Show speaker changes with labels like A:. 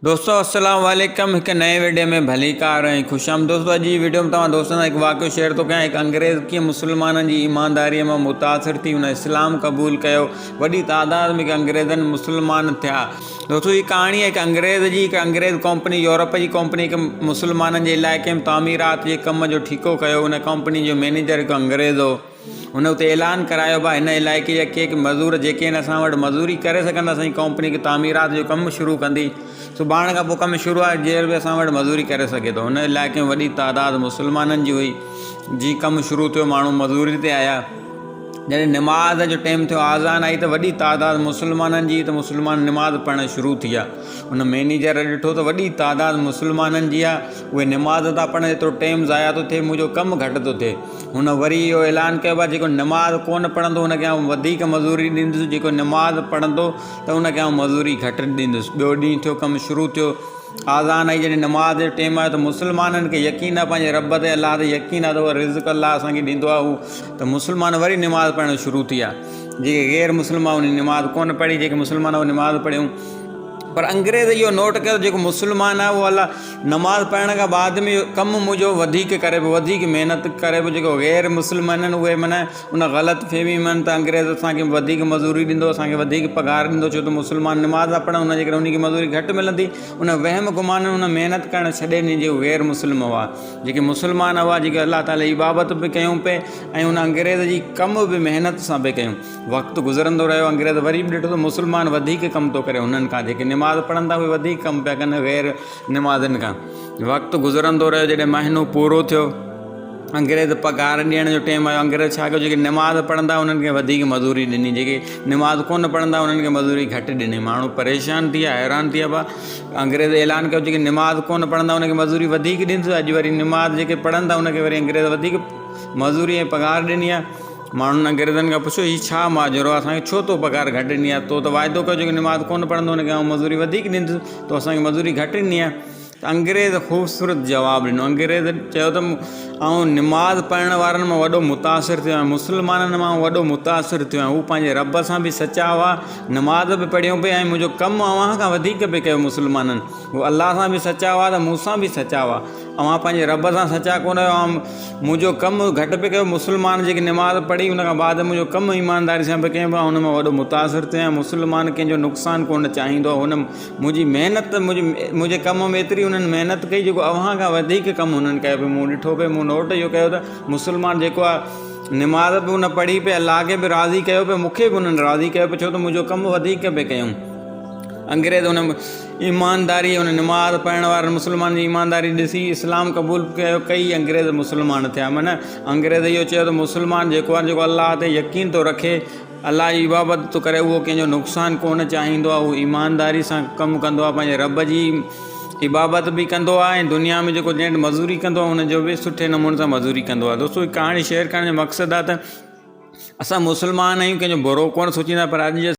A: دوستو السلام عليڪم هڪ نئين وڊيو ۾ ڀليڪار ۽ خوش آمد دوستو اڄ جي وڊيو ۾ توهان دوستن سان هڪ واقعو شيئر ٿو ڪيان هڪ انگريز ڪيئن مسلمانن جي ايمانداري مان متاثر ٿي ان اسلام قبول ڪيو وڏي تعداد ۾ انگريزن مسلمان ٿيا دوستو هي ڪهاڻي هڪ انگريز جي هڪ انگريز ڪمپني يورپ جي ڪمپني هڪ مسلمانن جي علائقي ۾ تعميرات جي ڪم جو ٺيڪو ڪيو ان ڪمپني جو مئنيجر هڪ انگريز هو هن اتي اعلان ڪرايو ڀا هن علائقي جا ڪي ڪي مزور جيڪي هن اسان وٽ مزوري ڪري سگهن ٿا اسان جي ڪمپني کي تعميرات جو ڪم شروع ڪندي سڀاڻ کان پوء ڪم شروع آهي جير به اسان وٽ مزوري ڪري سگهي ٿو هن علائقي ۾ وڏي تعداد مسلمانن جي هئي جي ڪم شروع ٿيو ماڻهو مزوري تي آيا جڏهن نماز جو ٽيم ٿيو آذان آئي ته وڏي تعداد مسلمانن جي ته مسلمان نماز پڙهڻ شروع ٿي ويا ان مئنيجر ڏٺو ته وڏي تعداد مسلمانن جي آهي اهي نماز ٿا پڙهن ايترو ٽيم ضايع ٿو ٿئي منهنجو ڪم گهٽ ٿو ٿئي هن وري اهو اعلان ڪيو آهي جيڪو نماز ڪونه پڙهندو ان کي آئون وڌيڪ مزوري ڏيندس جيڪو نماز پڙهندو ته ان کي آئون مزوري گهٽ ڏيندس ٻيو ڏينهن ٿيو ڪم شروع ٿيو آذان آئي جڏهن نماز جو ٽيم آيو ته مسلمانن کي يقين آهي پنهنجي رب تي الله تي يقين آهي ته اهو رزق الله اسانکي ڏيندو آهي هو ته مسلمان وري نماز پڙهڻ شروع ٿي ويا جيڪي غير مسلمان انهن نماز ڪونه پڙهي جيڪي مسلمان اهي نماز پڙهيون پر انگريز اهو نوٽ ڪيو جيڪو مسلمان آهي اهو الله نماز پڙهڻ کان بعد ۾ ڪم منهنجو وڌيڪ ڪري پيو وڌيڪ محنت ڪري پيو جيڪو غير مسلمان آهن اهي معنيٰ ان غلط فهمي ۾ آهن ته انگريز اسانکي وڌيڪ مزوري ڏيندو اسانکي وڌيڪ پگهار ڏيندو ڇو ته مسلمان نماز ٿا پڙهن ان جي ڪري ان کي مزوري گهٽ ملندي ان وهم گمان ان محنت ڪرڻ ڇڏي ڏني جيڪو غير مسلم هئا جيڪي مسلمان هئا جيڪي الله تعالي عبادت به ڪيون پئي ۽ ان انگريز جي ڪم به محنت سان پئي ڪيون وقت گذرندو رهيو انگريز وري به ڏٺو ته مسلمان وڌيڪ ڪم ٿو ڪري هنن کان جيڪي نماز پڙهن ٿا اهي وڌيڪ ڪم پيا ڪن غير نمازين کان وقت گذرندو رهيو جڏهن مهينو پورو ٿيو انگريز پگهار ڏيڻ جو ٽيم آيو انگريز ڇا ڪيو جيڪي نماز پڙهندا انهن کي وڌيڪ مزوري ڏني جيڪي نماز ڪونه پڙهندا انهن کي مزوري گهٽ ڏني ماڻهو پريشان ٿي ويا حيران ٿي ويا انگريز اعلان ڪيو جيڪي نماز ڪونه پڙهندا انهن کي مزوري وڌيڪ ڏيندس اڄ وري نماز جيڪي پڙهن ٿا انهن کي وري انگريز وڌيڪ مزوري ۽ پگهار ڏني آهي ماڻهن انگريزن کان پڇيو، هي ڇا ماجرو آهي، اسان کي ڇو تو پگهار گهٽ ڏني آهي؟ تو ته واعدو ڪيو جيڪو نماز ڪونه پڙهندو ان کي آئون مزوري وڌيڪ ڏيندس، تو اسان کي مزوري گهٽ ڏني آهي. ته انگريز خوبصورت جواب ڏنو. انگريز چيو ته آئون نماز پڙهڻ وارن مان وڏو متاثر ٿيو آهيان، مسلمانن مان آئون وڏو متاثر ٿيو آهيان، هو پنهنجي رب سان به سچا هئا، نماز به پڙهيون پئي ۽ منهنجو ڪم اوهان کان وڌيڪ پئي ڪيو مسلمانن، هو الله سان به سچا هئا ته مون سان به سچا هئا. اوهان پنهنجي رب سان سچا ڪونه آهيو اوهان منهنجو ڪم گهٽ پئي ڪيو مسلمان جيڪي نماز پڙهي ان کان بعد منهنجو ڪم ايمانداري سان پئي ڪيو ان مان وڏو متاثر ٿيو آهيان مسلمان ڪنهن جو نقصان ڪونه چاهيندو آهي هن منهنجي محنت منهنجي ڪم ۾ ايتري انهن محنت ڪئي جيڪو اوهان کان وڌيڪ ڪم انهن ڪيو پئي مون ڏٺو پئي مون نوٽ اهو ڪيو ته مسلمان جيڪو آهي نماز به ان پڙهي پئي الله کي به راضي ڪيو پئي مون کي به انهن راضي ڪيو پئي ڇو ته منهنجو ڪم وڌيڪ پئي ڪيون انگريز ان ايمانداري ان نماز پڙهڻ وارن مسلمانن جي ايمانداري ڏسي اسلام قبول ڪيو ڪئي انگريز مسلمان ٿيا معنيٰ انگريز اهو چيو ته مسلمان جيڪو آهي جيڪو الله تي يقين ٿو رکي الله جي عبادت ٿو ڪري اهو ڪنهن جو نقصان ڪونه چاهيندو آهي اهو ايمانداري سان ڪم ڪندو آهي پنهنجي رب جي عبادت به ڪندو آهي ۽ دنيا ۾ جيڪو جنهن وٽ مزوري ڪندو آهي ان جو به سٺي نموني سان مزوري ڪندو آهي دوستو هي ڪهاڻي شيئر ڪرڻ جو مقصد آهي ته اسان مسلمان آهيون ڪنهن جو برو ڪونه سوچيندا پر اڄ جي.